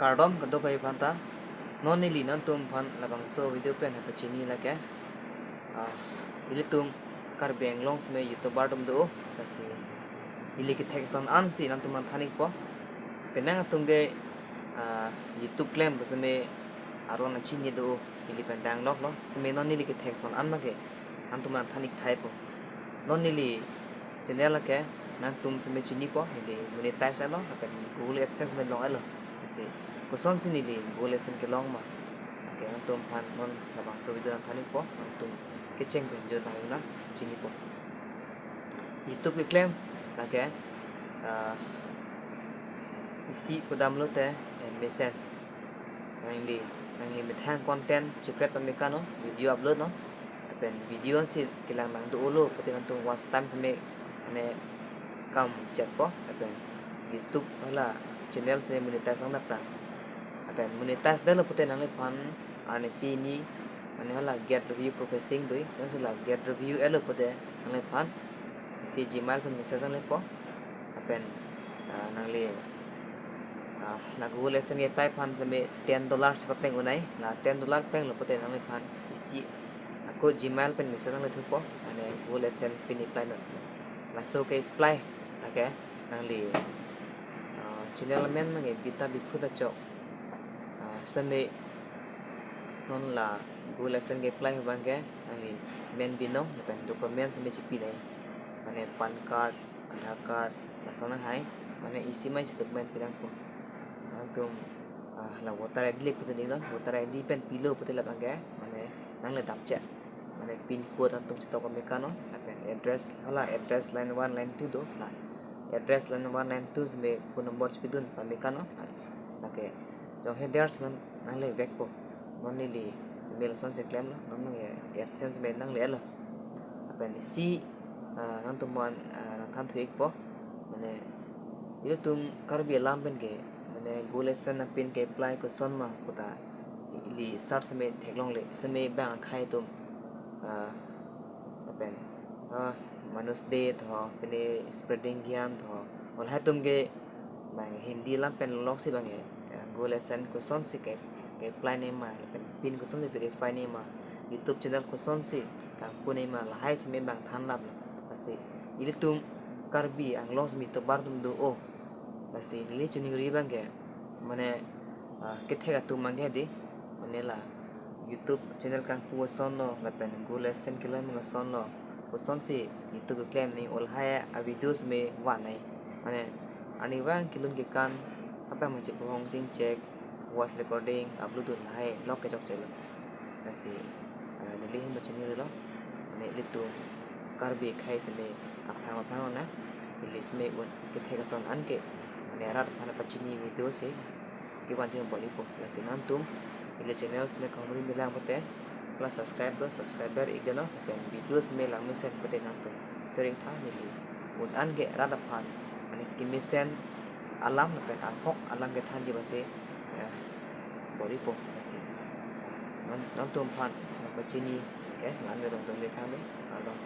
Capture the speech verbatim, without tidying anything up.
Kardom kadokave aphanta. Non neli nangtum aphan labangso video pen hepachini lake. Ah, ilitum Karbi Anglong seme YouTuber atum do, lasi ili kethek ason ansi nangtum aphan than-ikpo. Penang atum ke, ah, YouTube klem pu seme aron achini do, ili pen dangloklo. Seme non neli kethek ason an make nangtum aphan than-ik thaipo. Non neli channel ke nangtum seme chinipo, ili monetize lo, lapen Google AdSense me long lo. Lasi kosonsi neli Google AdSense kelong ma, lake nangtum aphan non labangso video nangthan-ikpo, nangtum kecheng pen jor nang chinipo. YouTube keklem lake, ah, isi pudam lote, eh, mesen. Nangli, nangli methang content chikret pame kano, video upload no. Lapen video si kelang nang do-olo pute nangtum watch time seme mane kam chetpo, lapen YouTube hala channel seme monetize nang dapprang. Lapen monetize detlo pute nangliphan arnisi ni mane hala get review processing do-ik, jongsi la get review etlo pute nangliphan si Gmail pen message nanglepo. Lapen, ah, nangli, ah, la Google AdSense ke-apply aphan seme ten dollar si papeng un-e, la ten dollar penglo pute nangliphan isi ako Gmail pen message nanglethupo, mane Google AdSense pini apply non. Laso ke-apply lake nangli, ah, channel amen mane Bita Biphu ta chok. Ah, seme non la Google AdSense ke-apply abang ke nangli men binong lapen document seme chipi nai, mane PAN card, Aadhaar card, lason nang hai, mane isi ma isi document pinangpo. Nangtum, ah, la voter ID le pute ni non, voter ID pen pilo pute labang ke mane nangle dam chet, mane pin code nangtum chitok pame kano, lapen address, hala address line one, line two do, la address line one, line two seme phone number chipidun pame kano, lake jong he der seman nangle vekpo. Non neli seme lasonsi klemlo, non nang AdSense me nangle lo. Lapen isi, ah, nangtum aphan, ah, nangthan thu-ikpo, mane ilitum Karbi alam pen ke mane Google AdSense apin ke-apply koson ma puta ili search seme theklongle, seme bang akhei atum, ah, lapen, ah, Manush De tho, pine Spreading Gyan tho, ol hai atum ke bang Hindi alam pen loksi bang ke, ah, Google AdSense kosonsi ke, ke-apply nangji ma, lapen pin kosonsi verify nangji ma, YouTube channel kosonsi kangpu nangji ma, lahai seme bang thanlaplo. Lasi ilitum Karbi Anglong seme YouTuber atum do-o. Lasi neli chiningri abang ke mane, ah, kethek atum abang ke di, mane la YouTube channel kangpu asonlo, lapen Google AdSense kelong asonlo, kosonsi YouTube keklem nangji, ol hai a-video seme van nangji, mane arnivang kelun kekan, apa machi bohong chingchek, voice recording upload dun lahai lok kechokchelo. Lasi, ah, neli hin pachini rilo, mane ilitum Karbi akhei seme aphrang aphrang na, ili seme un kethek ason an ke mane rat aphan pachini video si kevan chingbom-ikpo. Lasi nangtum ili channel seme kahumri milang pute, la subscribe do, subscribe ber-ik detlo, lapen video seme lang mesen pute nangtum sharing tha, neli un an ke rat aphan mane kemesen alam lapen ahok alam kethanji basi, eh, bor-ikpo. Lasi non, nangtum aphan nangpachini ke, la-an ke rong tong le thang le, kardom.